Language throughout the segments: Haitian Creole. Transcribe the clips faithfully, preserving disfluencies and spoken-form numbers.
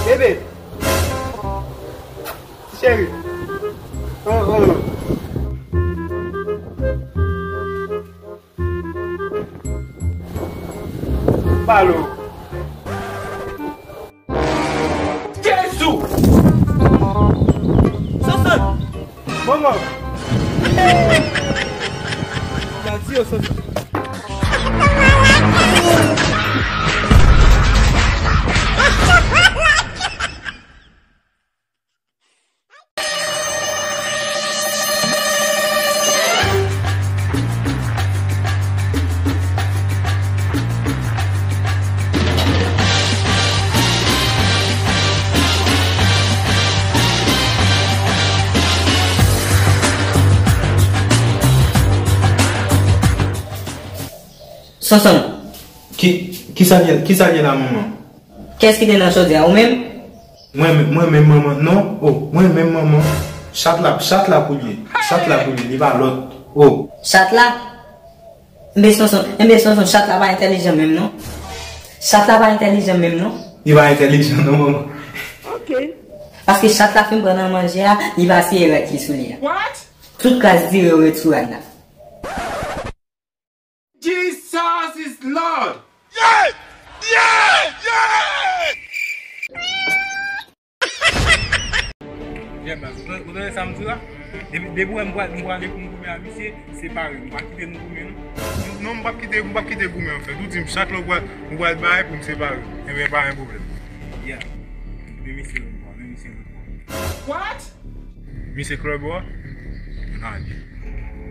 Bebe! Cheri! Oh, oh! Palo! Jezi! Sonson! Manman! Bandi yo, Sonson. Sonson. Ki, kisa l ye, kisa l ye la, manman? Kiyès ki te nan chodyè a, ou menm? Mwen menm, mwen menm manman, non. Oh, mwen menm manman. Chat la, chat la pou l ye. Chat la pou l ye, li pa lòt. Oh. Chat la? Enben Sonson, enben Sonson, chat la pa entèlijan menm non. Chat la pa entèlijan menm non. Li pa entèlijan non, manman. Ok. Paske chat la fin pran nan manje a, li pa siye rad ki sou li a. What? Tout kras dire yo ret sou rad la. Jesus is Lord! Yeah! Yeah! Yeah! Yeah, baz, ou tande, ou tande sa m di la? Depi, depi w wè m pral, m prale pou m goumen a misye, separe. M pa kite nou goumen, non. Non, m p ap kite, m p ap kite goumen, anfèt. Ou di m chak lè w pral, ou pral bay pou m separe. Enben, pa gen pwoblèm. Yeah. Men misye lòt bò, men misye lòt bò. What? Misye Klòbò a? N ale.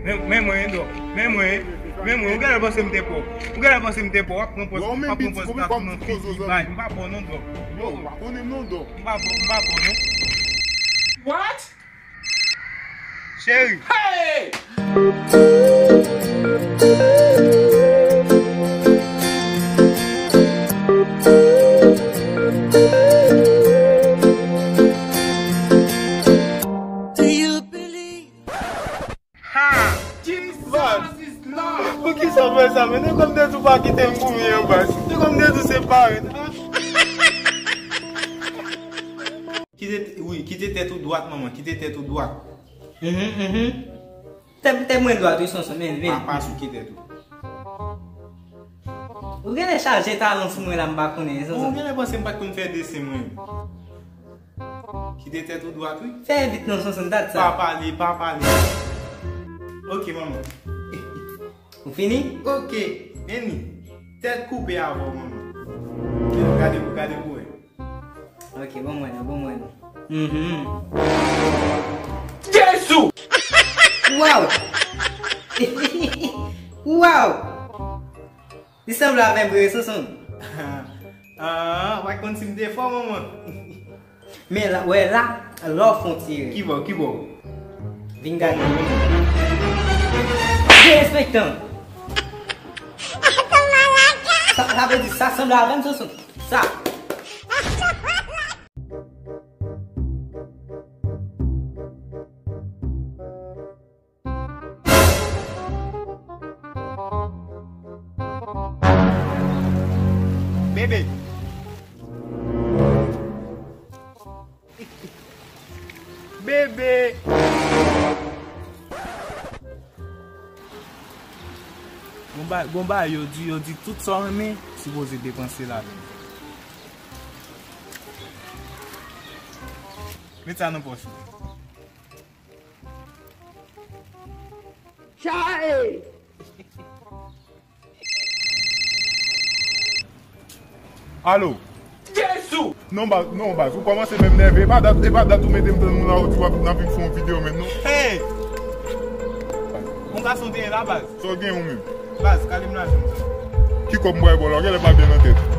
Men, men mwen, Dò. Men mwen, men mwen. Ou genlè panse m te pò. Ou genlè panse m te pò. W ap pran pòz, w ap pran pòz kat nan figi bay. M pa pò non, Dò. Yo, w pa konnen m non, Dò. M pa pò, m pa pò non. What? Cheri. Hey! Do you believe? Ha! Jesus is Lord! Poukisa w fè sa, men? E kòm te di w pa kite m goumen an, baz. E kòm te di w separe. Kite, wi, kite tèt ou dwat, manman, kite tèt ou dwat. Mhm, mhm. Tèt, tèt mwen dwat, wi, Sonson, men, men. Pa, pa souke tèt ou. Ou genlè chaje talan sou mwen la, m pa konnen, Sonson. Ou genlè panse m pa t konn fè desen mwen. Kite tèt ou dwat, wi. Fè vit non, Sonson, dat sa. Pa pale, pa pale. Ok, manman. Ou fini? Ok, men li. Tèt koupe avè w, manman. Gade pou, gade pou wè. Ok, bon mwen, bon mwen. Mhm. Jezi! Waw! Waw! Li sanble avè m vre, Sonson. Ah, w pa konn si m te fò, manman. Men la, wè la, lè w fè yon ti erè. Ki bò, ki bò? Vin gade. Derespektan. Sa, sa vle di sa sanble avè m, Sonson. Sa. Bebe. Bebe. Gon ba-, gon bagay yo di, yo di tout sa w renmen, sipoze depanse ladan l. Met sa nan pòch ou. Chae! Alo? Jezi! Non, baz, non, baz, ou kòmanse menm nève. E pa dat, e pa dat ou mete m tann moun la, ou di w ap, n ap vin fè yon videyo menm, non? Hey! Yon gason te ye la, baz. Sa w gen ou menm? Baz, kale m lajan m. Ki kòb m pral ba w la? Ou genlè pa byen nan tèt.